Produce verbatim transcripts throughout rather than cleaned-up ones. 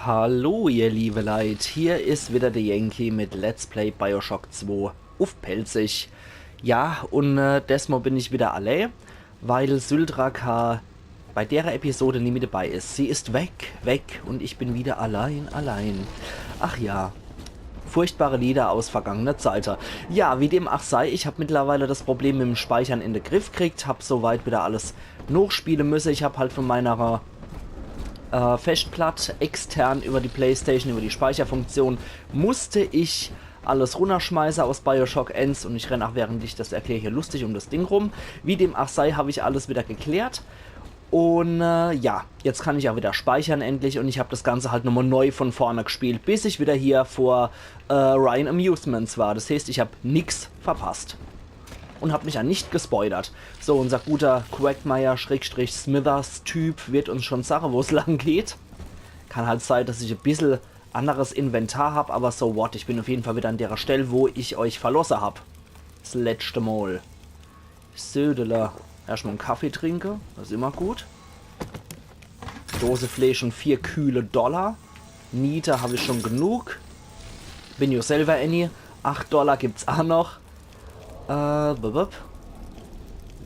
Hallo ihr liebe Leit, hier is wieder de Yankee mit Let's Play Bioshock zwei uff Pälzisch. Ja, un äh, desmol bin ich wieder allee, weil Syldraka bei derer Episode nie mit dabei is. Sie is weg, weg un ich bin wieder allein, allein. Ach ja, furchtbare Lieder aus vergangener Zeite. Ja, wie dem ach sei, ich hab mittlerweile das Problem mit dem Speichern in de Griff kriegt, hab soweit wieder alles nochspiele müsse. Ich hab halt von meiner äh, Festplatt extern über die Playstation, über die Speicherfunktion, musste ich alles runnerschmeiße aus Bioshock eins un ich renn ach, während ich das erklär, hier lustig um das Ding rum. Wie dem ach sei, hab ich alles wieder geklärt. Un äh, ja, jetzt kann ich ach wieder speichern endlich un ich hab das Ganze halt nochmol neu von vorne gespielt, bis ich wieder hier vor äh, Ryan Amusements war. Das heißt, ich hab nix verpasst. Un hab mich ja nicht gespoilert. So, unser guter Quagmire-Smithers-Typ wird uns schon sage, wo's lang geht. Kann halt sei, dass ich e bissel anderes Inventar hab, aber so what. Ich bin auf jeden Fall wieder an derer Stell, wo ich euch verlosse hab. Das letzte Mol. Södele. Erstmol en Kaffee trinke. Das is immer gut. Dose Fleisch un vier kühle Dollar. Niete hab ich schon genug. Bin jo selber ääni. Acht Dollar gibt's ach noch. Äh, bup, bup.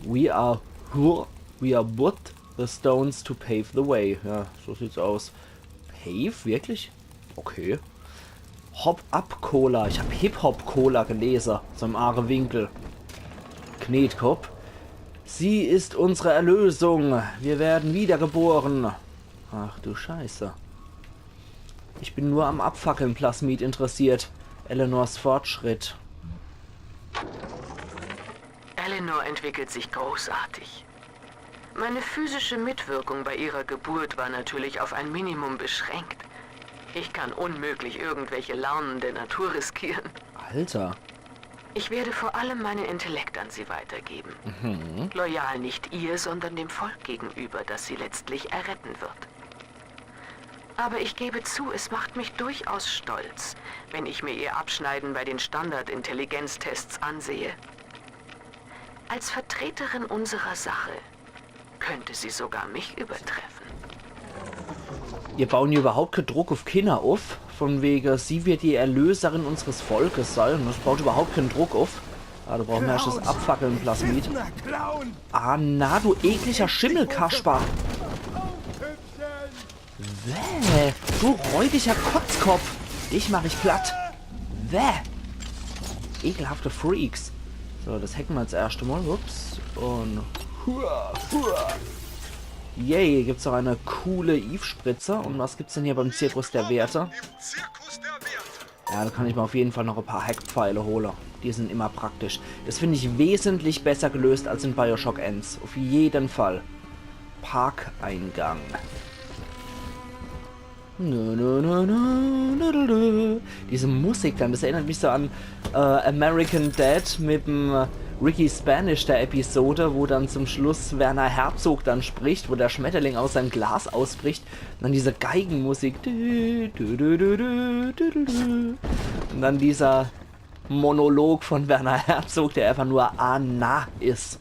We are, we are but the stones to pave the way. Ja, so sieht's aus. Pave? Wirklich? Okay. Hop Up Cola. Ich hab Hip Hop Cola gelese. So im Aagewinkel. Knetkopp. Sie ist unsere Erlösung. Wir werden wiedergeboren. Ach du Scheiße. Ich bin nur am Abfackeln Plasmid interessiert. Eleanors Fortschritt. Eleanor entwickelt sich großartig. Meine physische Mitwirkung bei ihrer Geburt war natürlich auf ein Minimum beschränkt. Ich kann unmöglich irgendwelche Launen der Natur riskieren. Alter. Ich werde vor allem meinen Intellekt an sie weitergeben. Loyal nicht ihr, sondern dem Volk gegenüber, das sie letztlich erretten wird. Aber ich gebe zu, es macht mich durchaus stolz, wenn ich mir ihr Abschneiden bei den Standard-Intelligenztests ansehe. Als Vertreterin unserer Sache könnte sie sogar mich übertreffen. Mir bauen hier überhaupt kee Druck uff Kinner uff, von wege, sie wird die Erlöserin unseres Volkes sei. Das baut überhaupt keen Druck uff. Ah, do brauche mer erst das Abfackeln Plasmid. Ah, na, du ekliger Schimmelkasper. Bäh, du räudiger Kotzkopf. Dich mach ich platt. Bäh. Ekelhafte Freaks. So, das hacke mer als erschte Mol. Ups. Un hua, hua. Yay, gibt's noch e coole Eve-Spritze. Un was gibt's denn hier beim Zirkus der Werte? Ja, do kann ich mer uff jeden Fall noch e paar Hackpfeile hole. Die sin immer praktisch. Das find ich wesentlich besser gelöst als in Bioshock eens. Uff jeden Fall. Parkeingang. Nö, nö, nö, nö, nö, nö, nö. Diese Musik dann, das erinnert mich so an äh, American Dad mit dem äh, Ricky Spanish der Episode, wo dann zum Schluss Werner Herzog dann spricht, wo der Schmetterling aus seinem Glas ausbricht. Und dann diese Geigenmusik. Dü, dü, dü, dü, dü, dü, dü, dü. Und dann dieser Monolog von Werner Herzog, der einfach nur Anna ist.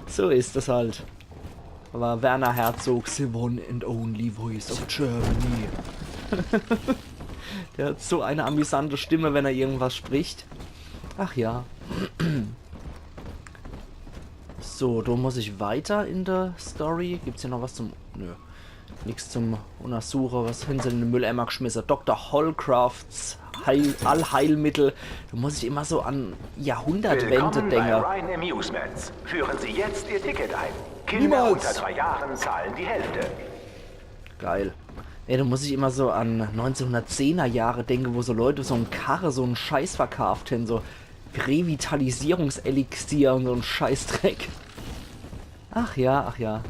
So ist es halt. Aber Werner Herzog, the one and only voice of Germany. Der hat so eine amüsante Stimme, wenn er irgendwas spricht. Ach ja. So, do muss ich weiter in der Story. Gibt's hier noch was zum... Nö. Nix zum Untersuche. Was hän se in de Mülleimer geschmisse? Doktor Holcrofts Heil Allheilmittel. Do muss ich immer so an Jahrhundertwende denke. Willkommen bei Ryan Amusements. Führen Sie jetzt Ihr Ticket ein. Kinder Niemals. Unter drei Jahren zahlen die Hälfte. Geil. Ey, do muss ich immer so an neunzehnhundertzehner Jahre denke, wo so Leute so en Karre, so en Scheiß verkaaft hän, so Revitalisierungselixier un so en Scheißdreck. Ach ja, ach ja.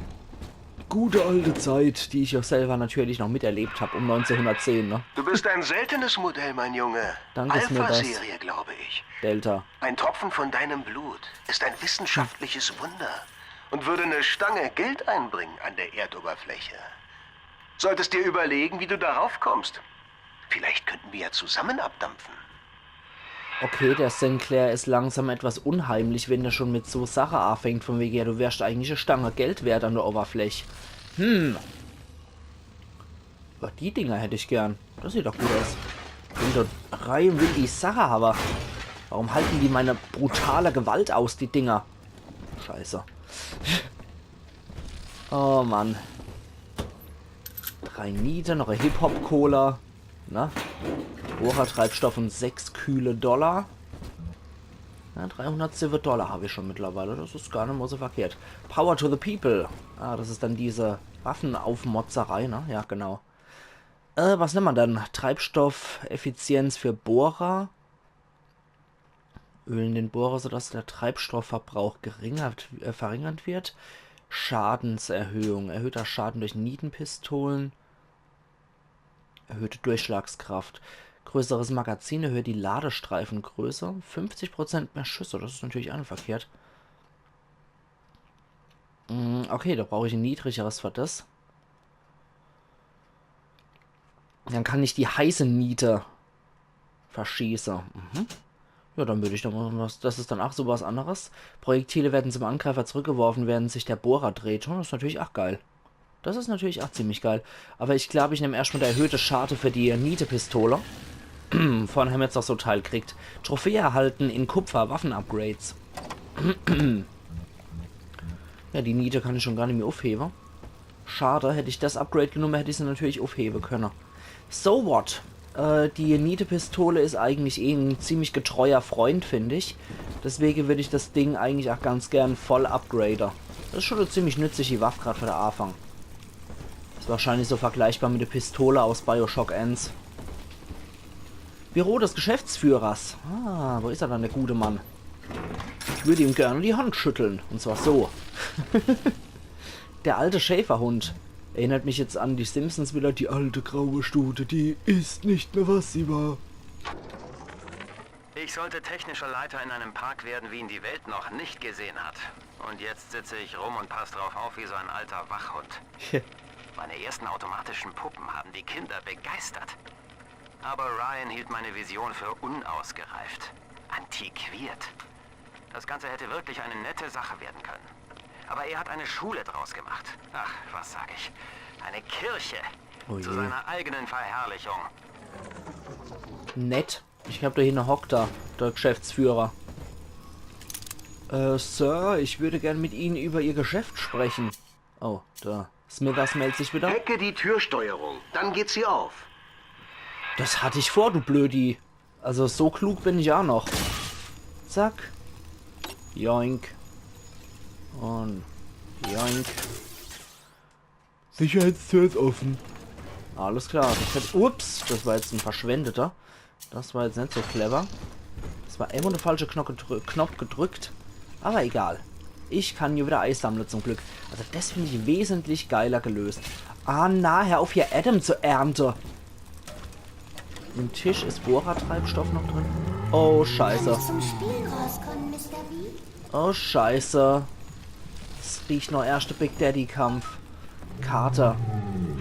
Gute alte Zeit, die ich auch selber natürlich noch miterlebt hab um neunzehnhundertzehn, ne? Du bist ein seltenes Modell, mein Junge. Danke, Smithers. Alpha-Serie, glaube ich. Delta. Ein Tropfen von deinem Blut ist ein wissenschaftliches Wunder und würde eine Stange Geld einbringen an der Erdoberfläche. Solltest dir überlegen, wie du darauf kommst. Vielleicht könnten wir ja zusammen abdampfen. Okay, der Sinclair is langsam etwas unheimlich, wenn der schon mit so Sache aafängt, von wege, ja, du wärst eigentlich e Stange Geld wert an der Oberfläch. Hm. Aber die Dinger hätt ich gern. Das sieht doch gut aus. Will dort rein, will die Sache hawwe. Warum halten die meine brutale Gewalt aus, die Dinger? Scheiße. Oh Mann. Drei Niete, noch e Hip-Hop-Cola. Na? Bohrertreibstoff und sechs kühle Dollar. Ja, dreihundert Silver Dollar hab ich schon mittlerweile. Das is gar net mal so verkehrt. Power to the people. Ah, das is dann diese Waffenaufmotzerei, ne? Ja, genau. Äh, was nimmt man dann? Treibstoffeffizienz für Bohrer. Ölen den Bohrer, sodass der Treibstoffverbrauch geringert, äh, verringert wird. Schadenserhöhung. Erhöhter Schaden durch Nietenpistolen. Erhöhte Durchschlagskraft. Größeres Magazin erhöht die Ladestreifengröße. Fünfzig Prozent mehr Schüsse, das is natürlich auch net verkehrt. Mm, okay, da brauch ich e niedrigeres für das. Dann kann ich die heiße Niete verschieße. Mhm. Ja, dann würd ich doch mal was. Das is dann auch so was anderes. Projektile werden zum Angreifer zurückgeworfen, während sich der Bohrer dreht. Hm, das is natürlich auch geil. Das is natürlich auch ziemlich geil. Aber ich glaub, ich nehm erscht mal der erhöhte Schade für die Nietepistole. Vorhin hämmer jetzt noch so Teil kriegt. Trophäe erhalten in Kupfer, Waffenupgrades. Ja, die Niete kann ich schon gar net mehr aufhebe. Schade, hätt ich das Upgrade genumme, hätt ich se natürlich aufhebe könne. So what? Äh, die Nietepistole is eigentlich eh en ziemlich getreuer Freund, find ich. Deswege würd ich das Ding eigentlich auch ganz gern voll upgrade. Das is schon e ziemlich nützlichi Waff, grad für de Aafang. Is wahrscheinlich so vergleichbar mit der Pistole aus Bioshock eins. Büro des Geschäftsführers. Ah, wo is er dann, der gute Mann? Ich würd ihm gerne die Hand schütteln. Und zwar so. Der alte Schäferhund. Erinnert mich jetzt an die Simpsons wieder. Die alte graue Stute, die ist nicht mehr, was sie war. Ich sollte technischer Leiter in einem Park werden, wie ihn die Welt noch nicht gesehen hat. Und jetzt sitze ich rum und pass drauf auf wie so ein alter Wachhund. Meine ersten automatischen Puppen haben die Kinder begeistert. Aber Ryan hielt meine Vision für unausgereift. Antiquiert. Das Ganze hätte wirklich eine nette Sache werden können. Aber er hat eine Schule draus gemacht. Ach, was sag ich? Eine Kirche. Oh je. Zu seiner eigenen Verherrlichung. Nett. Ich glaub, da hinne hockt er, der Geschäftsführer. Äh, Sir, ich würde gern mit Ihnen über Ihr Geschäft sprechen. Oh, der Smithers meldet sich wieder. Hacke die Türsteuerung, dann geht sie auf. Das hatt ich vor, du Blödi. Also so klug bin ich auch noch. Zack. Joink. Und joink. Sicherheitstür is offen. Alles klar. Das hat, ups, das war jetzt en verschwendeter. Das war jetzt net so clever. Das war immer de falsche Knock gedrü-, Knopf gedrückt. Aber egal. Ich kann hier wieder Eis sammle zum Glück. Also das find ich wesentlich geiler gelöst. Ah, na, hör auf hier Adam zu ernte. Im Tisch is Bohrertreibstoff noch drin. Oh, scheiße. Kann ich zum Spielen rauskommen, Mister B? Oh, scheiße. Es riecht noch erschte Big Daddy Kampf. Karte.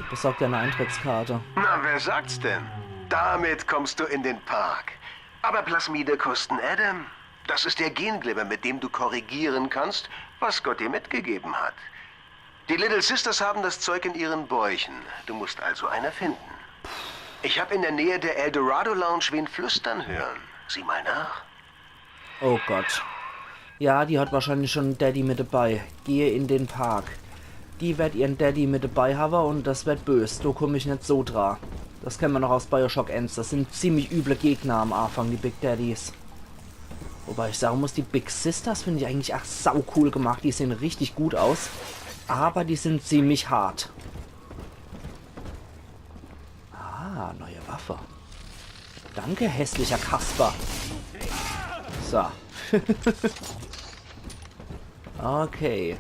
Besorg dir eine Eintrittskarte. Na, wer sagt's denn? Damit kommst du in den Park. Aber Plasmide kosten Adam. Das ist der Genglibber, mit dem du korrigieren kannst, was Gott dir mitgegeben hat. Die Little Sisters haben das Zeug in ihren Bäuchen. Du musst also eine finden. Ich hab in der Nähe der Eldorado Lounge wen flüstern hören. Sieh mal nach. Oh Gott. Ja, die hat wahrscheinlich schon en Daddy mit dabei. Gehe in den Park. Die werd ihren Daddy mit dabei hawe und das werd bös. Do komm ich net so dra. Das kenne mer noch aus Bioshock eins. Das sind ziemlich üble Gegner am Anfang, die Big Daddies. Wobei ich sagen muss, die Big Sisters find ich eigentlich ach sau cool gemacht. Die sehen richtig gut aus. Aber die sind ziemlich hart. Ah, neue Waffe. Danke, hässlicher Kasper. So. Okay.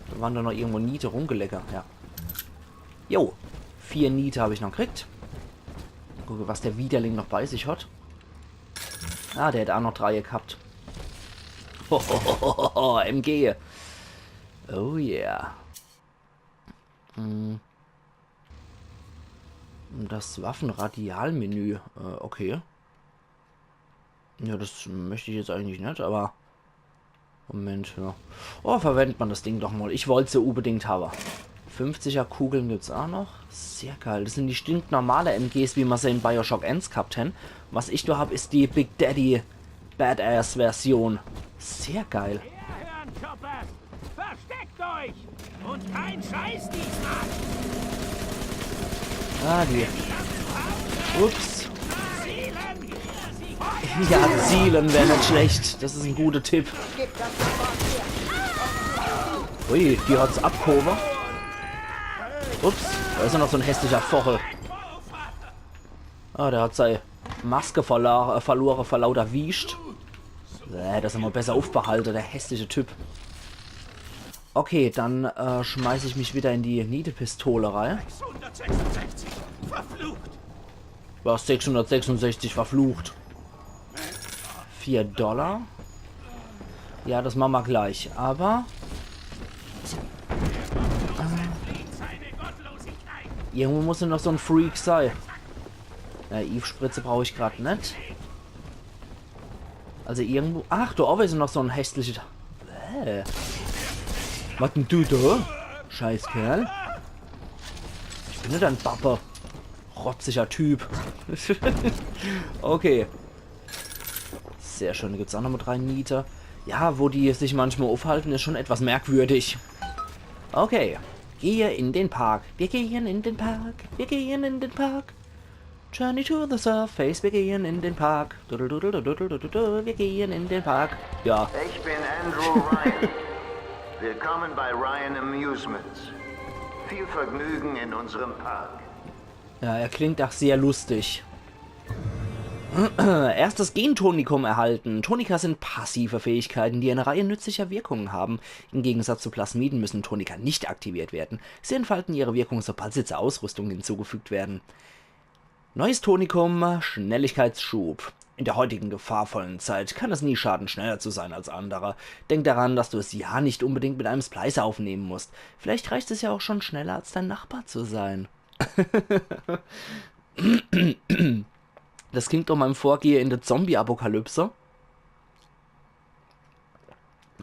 Da waren doch noch irgendwo Niete rumgelecker. Ja. Jo. Vier Niete hab ich noch gekriegt. Gucke, was der Widerling noch bei sich hat. Ah, der hat auch noch drei gehabt. Ho, ho, ho, ho, ho, M G. Oh yeah. Hm. Das Waffenradialmenü. Äh, okay. Ja, das möcht ich jetzt eigentlich net, aber Moment, ja. Oh, verwendet man das Ding doch mal. Ich wollt's ja unbedingt hawe. Fünfziger Kugeln gibt's auch noch. Sehr geil. Das sind die stinknormale M Gs, wie ma se in Bioshock eins gehabt hen. Was ich do hab, is die Big Daddy Badass Version. Sehr geil. Herhören, Choppers! Versteckt euch! Und kein Scheiß diesmal! Ah, die. Ups. Zielen! Ja, zielen wär net schlecht. Das is en guter Tipp. Ui, die hat's abgehowe. Ups, da is jo noch so en hässlicher Vochel. Ah, der hat sei Maske verla äh, verlore vor lauter Wiescht. Äh, das hämmer besser uffbehalte, der hässliche Typ. Okay, dann äh, schmeiß ich mich wieder in die Nietepistole rei. Sechshundertsechsundsechzig. Verflucht. Was? Sechshundertsechsundsechzig verflucht. Vier Dollar. Ja, das mache ma gleich, aber äh, irgendwo muss jo noch so en Freak sei. Ja, Eve-Spritze brauch ich grad net. Also irgendwo. Ach, do owwe is noch so en hässlicher. Äh. Was denn du do? Scheißkerl. Ich bin net dein Papa. Rotziger Typ. Okay. Sehr schön, do gibt's auch nochmal drei Niete. Ja, wo die sich manchmal aufhalten, is schon etwas merkwürdig. Okay. Gehe in den Park. Wir gehen in den Park. Wir gehen in den Park. Journey to the surface. Wir gehen in den Park. Du, du, du, du, du, du, du, du, du, wir gehen in den Park. Ja. Ich bin Andrew Ryan. Willkommen bei Ryan Amusements. Viel Vergnügen in unserem Park. Ja, er klingt auch sehr lustig. Erstes Gentonikum erhalten. Tonika sind passive Fähigkeiten, die eine Reihe nützlicher Wirkungen haben. Im Gegensatz zu Plasmiden müssen Tonika nicht aktiviert werden. Sie entfalten ihre Wirkung, sobald sie zur Ausrüstung hinzugefügt werden. Neues Tonikum, Schnelligkeitsschub. In der heutigen gefahrvollen Zeit kann es nie schaden, schneller zu sein als andere. Denk daran, dass du es ja nicht unbedingt mit einem Splicer aufnehmen musst. Vielleicht reicht es ja auch schon, schneller als dein Nachbar zu sein. Das klingt doch meinem Vorgehe in der Zombie-Apokalypse.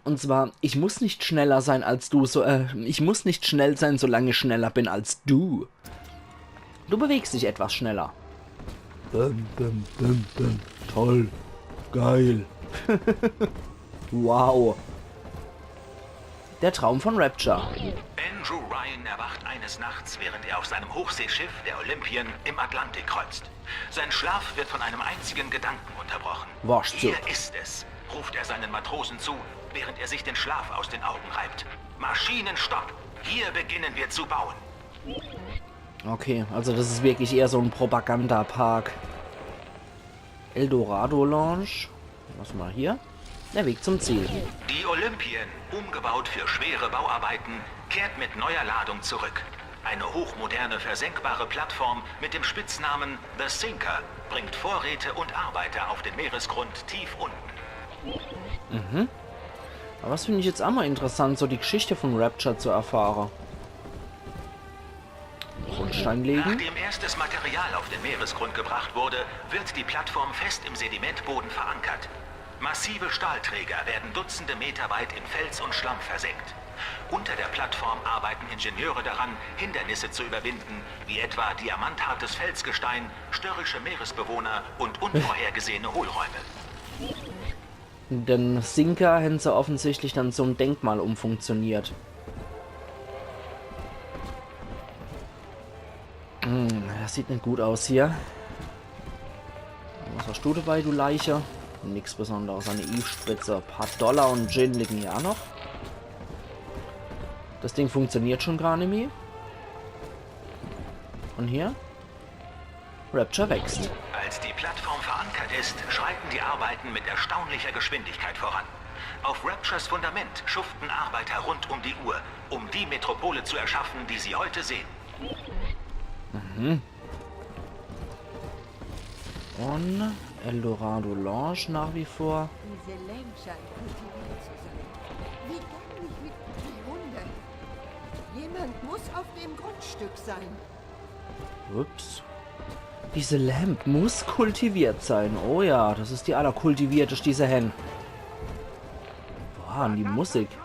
Und zwar, ich muss nicht schneller sein als du, so, äh, ich muss nicht schnell sein, solange ich schneller bin als du. Du bewegst dich etwas schneller. Bum, bum, bum, bum. Toll. Geil. Wow. Der Traum von Rapture. Andrew Ryan erwacht eines Nachts, während er auf seinem Hochseeschiff, der Olympian, im Atlantik kreuzt. Sein Schlaf wird von einem einzigen Gedanken unterbrochen. Wasch zu. Hier ist es, ruft er seinen Matrosen zu, während er sich den Schlaf aus den Augen reibt. Maschinenstopp! Hier beginnen wir zu bauen. Okay, also das is wirklich eher so en Propagandapark. Eldorado Lounge. Was mal hier? Der Weg zum Ziel. Die Olympian, umgebaut für schwere Bauarbeiten, kehrt mit neuer Ladung zurück. Eine hochmoderne, versenkbare Plattform mit dem Spitznamen The Sinker bringt Vorräte und Arbeiter auf den Meeresgrund tief unten. Aber das find ich jetzt auch mal interessant, so die Geschichte von Rapture zu erfahre. Grundstein legen. Nachdem erstes Material auf den Meeresgrund gebracht wurde, wird die Plattform fest im Sedimentboden verankert. Massive Stahlträger werden Dutzende Meter weit in Fels und Schlamm versenkt. Unter der Plattform arbeiten Ingenieure daran, Hindernisse zu überwinden, wie etwa diamanthartes Felsgestein, störrische Meeresbewohner und unvorhergesehene Hohlräume. Den Sinker hän se offensichtlich dann zum Denkmal umfunktioniert. Hm, das sieht net gut aus hier. Was hast du dabei, du Leiche? Nix Besonderes. Eine Eve-Spritze. Paar Dollar und Gin liegen hier auch noch. Das Ding funktioniert schon gar nimmi. Und hier? Rapture wächst. Als die Plattform verankert ist, schreiten die Arbeiten mit erstaunlicher Geschwindigkeit voran. Auf Raptures Fundament schuften Arbeiter rund um die Uhr, um die Metropole zu erschaffen, die sie heute sehen. Und Eldorado Lounge nach wie vor. Diese Lamp scheint kultiviert zu sein. Wie gänglich mit die Hunde. Jemand muss auf dem Grundstück sein. Ups. Diese Lamp muss kultiviert sein. Oh ja, das is die allerkultivierteste, die se hän. Boah, und die Musik. Du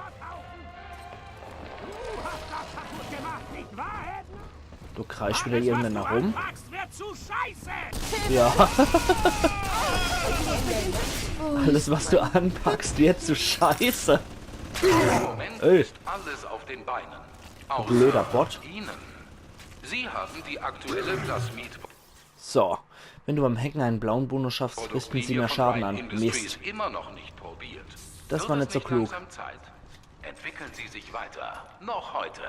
hast das kaputt gemacht, nicht Kreischt wieder irgendeiner rum. Packst, wird zu scheiße! Ja. Alles, was du anpackst, wird zu scheiße. Im Moment Ey. Ist alles auf den Beinen. Außer Blöder Bot. Ihnen. Sie haben die aktuelle Plasmid So, wenn du beim Hacken einen blauen Bonus schaffst, richten sie mehr Schaden an. Mist. Immer noch nicht probiert. Das Wird war es nicht so nicht klug. Langsam Zeit? Entwickeln Sie sich weiter. Noch heute.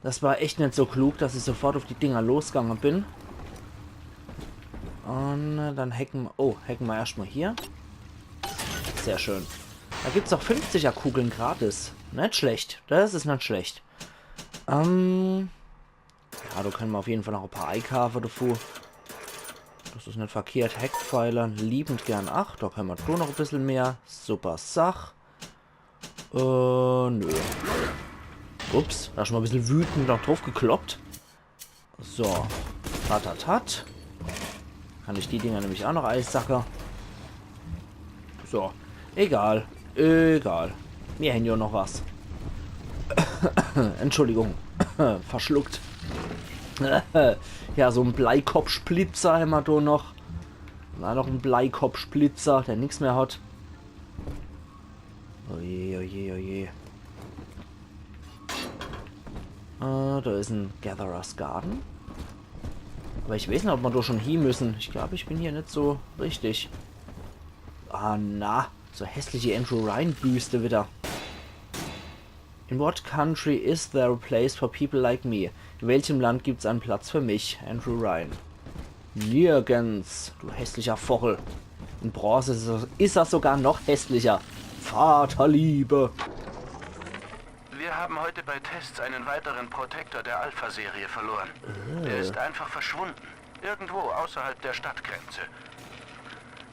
Das war echt nicht so klug, dass ich sofort auf die Dinger losgegangen bin. Und äh, dann hacken. Oh, hacken wir erstmal hier. Sehr schön. Da gibt's auch fünfziger Kugeln gratis. Nicht schlecht. Das ist nicht schlecht. Ähm. Ja, da können wir auf jeden Fall noch ein paar eikaufe davor. Das ist nicht verkehrt. Hackpfeiler, liebend gern. Ach, da können wir schon noch ein bisschen mehr. Super Sach. Äh, nö. Ups, da schon mal ein bisschen wütend noch drauf gekloppt. So. Ratatat. Kann ich die Dinger nämlich auch noch eisacke. So. Egal. Egal. Mir hänn ja noch was. Entschuldigung. Verschluckt. Ja, so en Bleikopfsplitzer hämmer do noch. Na, noch en Bleikopfsplitzer, der nix mehr hat. Oje, oje, oje. Äh, da is en Gatherer's Garden. Aber ich weiß nicht, ob mer da schon hie müssen. Ich glaub, ich bin hier nicht so richtig. Ah, na. So hässliche Andrew-Ryan-Büste wieder. In what country is there a place for people like me? In welchem Land gibt's einen Platz für mich, Andrew Ryan? Nirgends, du hässlicher Vochel. In Bronze is er, is er sogar noch hässlicher. Vaterliebe. Wir haben heute bei Tests einen weiteren Protektor der Alpha-Serie verloren. Er ist einfach verschwunden. Irgendwo außerhalb der Stadtgrenze.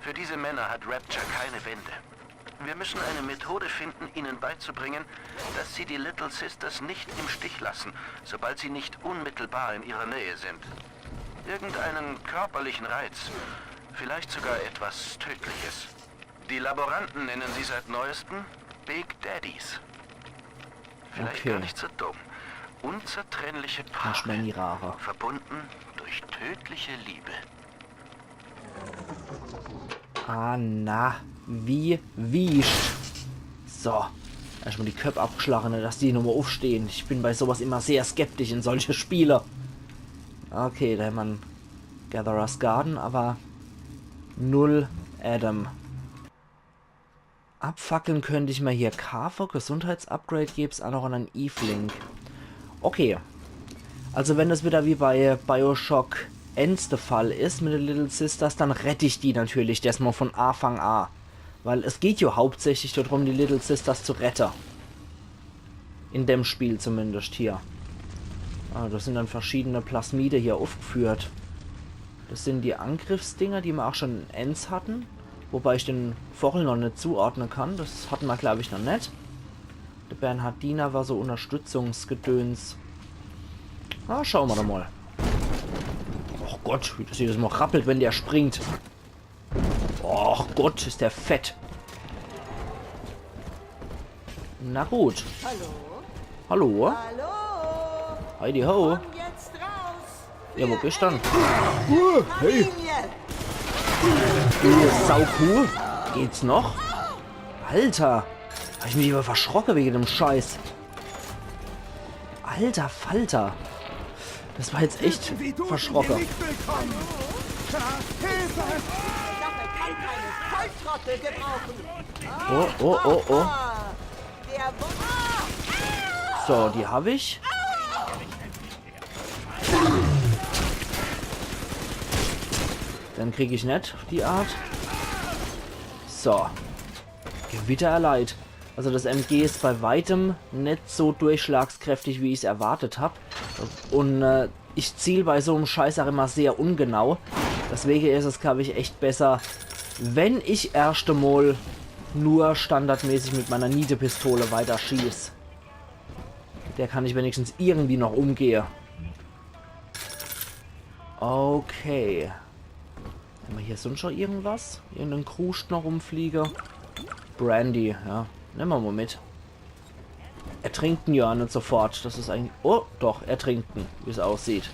Für diese Männer hat Rapture keine Wände. Wir müssen eine Methode finden, ihnen beizubringen, dass sie die Little Sisters nicht im Stich lassen, sobald sie nicht unmittelbar in ihrer Nähe sind. Irgendeinen körperlichen Reiz. Vielleicht sogar etwas Tödliches. Die Laboranten nennen sie seit neuestem Big Daddies. Vielleicht Okay. Gar nicht so dumm. Unzertrennliche Lass mal in die Paare. Rare. Verbunden durch tödliche Liebe. Ah, na. Wie, wie. So. Erstmal die Köpp abgeschlagen, ne, dass die nochmal aufstehen. Ich bin bei sowas immer sehr skeptisch in solche Spiele. Okay, da hat man Gatherer's Garden, aber null Adam. Abfackeln könnte ich mal hier kaafe. Gesundheitsupgrade gäb's auch noch an en Eve-Link. Okay. Also wenn das wieder wie bei Bioshock eins der Fall is mit den Little Sisters, dann rett ich die natürlich erstmal von Anfang an. Weil es geht ja hauptsächlich darum, die Little Sisters zu retten. In dem Spiel zumindest hier. Ah, das sind dann verschiedene Plasmide hier aufgeführt. Das sind die Angriffsdinger, die wir auch schon in eins hatten. Wobei ich den Vochel noch nicht zuordnen kann. Das hatten wir, glaub ich, noch nicht. Der Bernhardiner war so Unterstützungsgedöns. Ah, schauen wir doch mal. Och Gott, wie das jedes Mal rappelt, wenn der springt. Och Gott, ist der fett. Na gut. Hallo? Hallo? Hallo? Heidi ho. Komm jetzt raus! Ja, wo bist du dann? Uh, hey! Du Saukuh. Geht's noch? Alter. Hab ich mich aber verschrocken wegen dem Scheiß. Alter Falter. Das war jetzt echt verschrocken. Sache kann keine Volltrottel gebrauchen. Oh, oh, oh, oh. Ah, der Wo- So, die hab ich. Den krieg ich net, die Art. So. Gewitter erleid. Also das M G is bei weitem net so durchschlagskräftig, wie ich's erwartet hab. Und äh, ich ziel bei so'm Scheiß auch immer sehr ungenau. Deswege is es, glaub ich, echt besser, wenn ich erscht emol nur standardmäßig mit meiner Nietepistole weiter schieß. Der kann ich wenigstens irgendwie noch umgehe. Okay. Hämmer hier sonst schon irgendwas? Irgenden Kruscht noch rumfliege? Brandy, ja. Nemme mer mal mit. Et trinkt en jo net sofort. Das is eigentlich... Oh, doch, er trinkt en, wie's aussieht.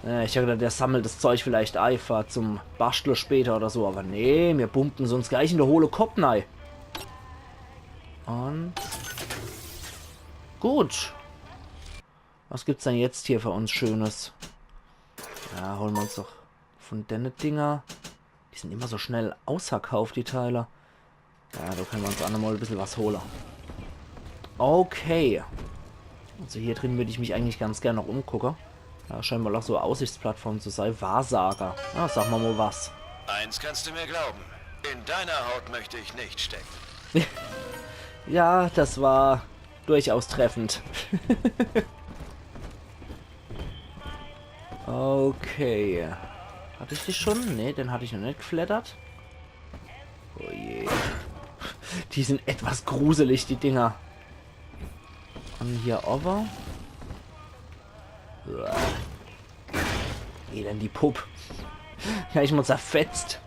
Äh, ich hab gedacht, der sammelt das Zeug vielleicht einfach zum Baschtle später oder so, aber nee, mir pumpen se uns gleich in de hohle Kopp nei. Und gut. Was gibt's denn jetzt hier für uns Schönes? Ja, holen wir uns doch von denne Dinger. Die sind immer so schnell ausverkauft, die Teile. Ja, da können wir uns auch noch mal ein bisschen was holen. Okay. Also hier drin würde ich mich eigentlich ganz gerne noch umgucken. Ja, scheint mal auch so Aussichtsplattform zu sein. Wahrsager. Ja, sag mal mal was. Eins kannst du mir glauben. In deiner Haut möchte ich nicht stecken. Ja, das war durchaus treffend. Okay. Hatte ich die schon? Ne, den hatte ich noch nicht geflattert. Oh je. Die sind etwas gruselig, die Dinger. Und hier over. Uah. Elend, die Pupp. Ja, ich mal zerfetzt.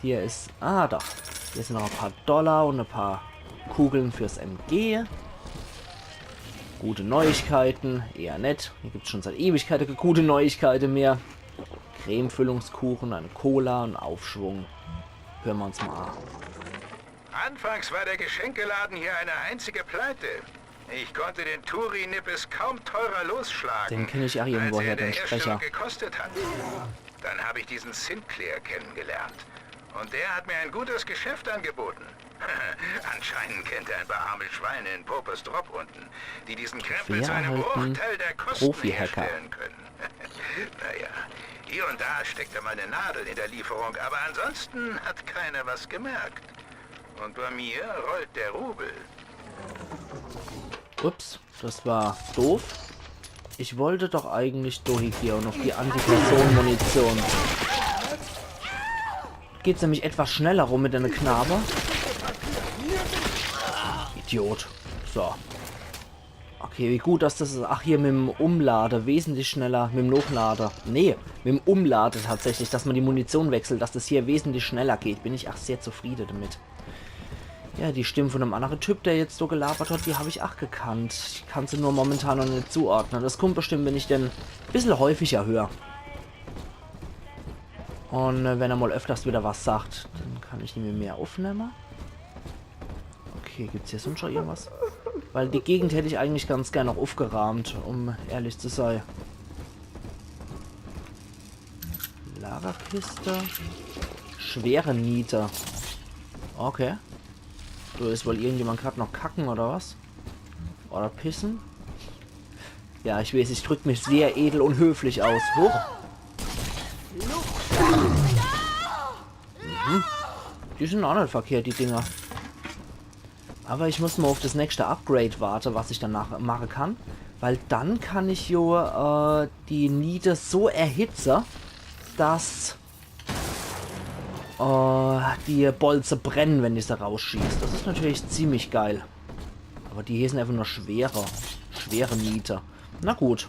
Hier ist... Ah, doch. Hier sind noch ein paar Dollar und ein paar Kugeln fürs M G. Gute Neuigkeiten. Eher nett. Hier gibt's schon seit Ewigkeiten keine gute Neuigkeiten mehr. Cremefüllungskuchen, eine Cola und Aufschwung. Hören wir uns mal an. Anfangs war der Geschenkeladen hier eine einzige Pleite. Ich konnte den Touri-Nippes kaum teurer losschlagen, Den kenn ich auch irgendwo als er her, in der den Sprecher. Herstellung gekostet hat. Dann habe ich diesen Sinclair kennengelernt. Und der hat mir ein gutes Geschäft angeboten. Anscheinend kennt er ein paar arme Schweine in Pauper's Drop unten, die diesen Krempel zu einem Querhalten, Bruchteil der Kosten Profi-Hacker. Herstellen können. Naja, hier und da steckte mal eine Nadel in der Lieferung, aber ansonsten hat keiner was gemerkt. Und bei mir rollt der Rubel. Ups, das war doof. Ich wollte doch eigentlich durch hier und auf die Antipersonenmunition. Geht's nämlich etwas schneller rum mit einer Knabe. Idiot. So. Okay, wie gut, dass das ist. Ach, hier mit dem Umlade wesentlich schneller. Mit dem Nochlade. Nee, mit dem Umlade tatsächlich, dass man die Munition wechselt, dass das hier wesentlich schneller geht. Bin ich auch sehr zufrieden damit. Ja, die Stimme von einem anderen Typ, der jetzt so gelabert hat, die habe ich auch gekannt. Ich kann sie nur momentan noch nicht zuordnen. Das kommt bestimmt, wenn ich den ein bisschen häufiger höre. Und äh, wenn er mal öfters wieder was sagt, dann kann ich ihn mir mehr aufnehmen. Okay, gibt's hier sonst schon irgendwas? Weil die Gegend hätte ich eigentlich ganz gerne noch aufgerahmt, um ehrlich zu sein. Lagerkiste. Schwere Niete. Okay. Da ist wohl irgendjemand gerade noch kacken oder was? Oder pissen? Ja, ich weiß, ich drück mich sehr edel und höflich aus. Huch. Mhm. Die sind auch nicht verkehrt, die Dinger. Aber ich muss mal auf das nächste Upgrade warten, was ich danach machen kann. Weil dann kann ich jo äh, die Niete so erhitzen, dass äh, die Bolze brennen, wenn ich sie rausschieß. Das ist natürlich ziemlich geil. Aber die hier sind einfach nur schwere, schwere Niete. Na gut.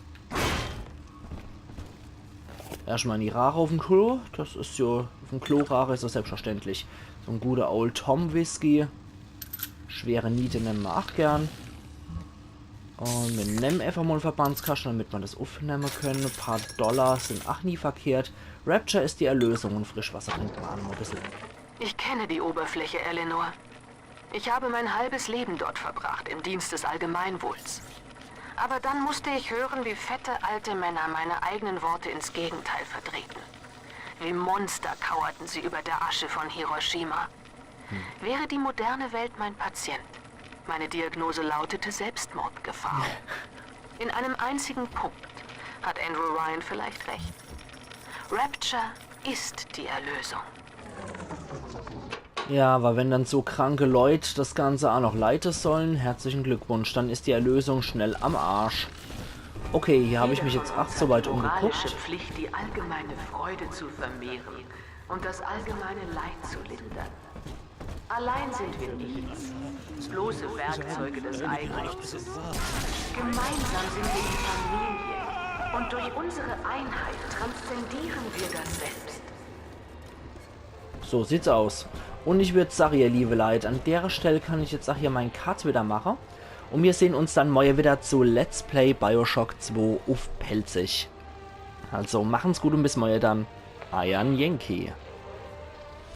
Erstmal in die Rare auf dem Klo. Das ist jo, auf dem Klo Rare ist das selbstverständlich. So ein guter Old Tom Whisky. Schwere Niete nehmen wir auch gern. Und wir nehmen einfach mal einen Verbandskasten, damit wir das aufnehmen können. Ein paar Dollar sind auch nie verkehrt. Rapture ist die Erlösung und Frischwasser trinken wir auch noch mal ein bisschen. Ich kenne die Oberfläche, Eleanor. Ich habe mein halbes Leben dort verbracht, im Dienst des Allgemeinwohls. Aber dann musste ich hören, wie fette alte Männer meine eigenen Worte ins Gegenteil verdrehten. Wie Monster kauerten sie über der Asche von Hiroshima. Wäre die moderne Welt mein Patient? Meine Diagnose lautete Selbstmordgefahr. In einem einzigen Punkt hat Andrew Ryan vielleicht recht. Rapture ist die Erlösung. Ja, aber wenn dann so kranke Leut das Ganze auch noch leiten sollen, herzlichen Glückwunsch, dann ist die Erlösung schnell am Arsch. Okay, hier habe ich mich jetzt auch so weit Moralische umgeguckt. Pflicht, die allgemeine Freude zu vermehren und das allgemeine Leid zu lindern. Allein sind wir nichts, bloße Werkzeuge des Eigennutzes. Gemeinsam sind wir die Familie und durch unsere Einheit transzendieren wir das Selbst. So sieht's aus. Un ich würd sage, ihr liewe Leit, an dere Stell kann ich jetzt ach hier mein Cut wieder mache. Un mir sehn uns dann morje wieder zu Let's Play Bioshock zwei uff Pälzisch. Also machen's gut un bis morje dann. Eier Yankee.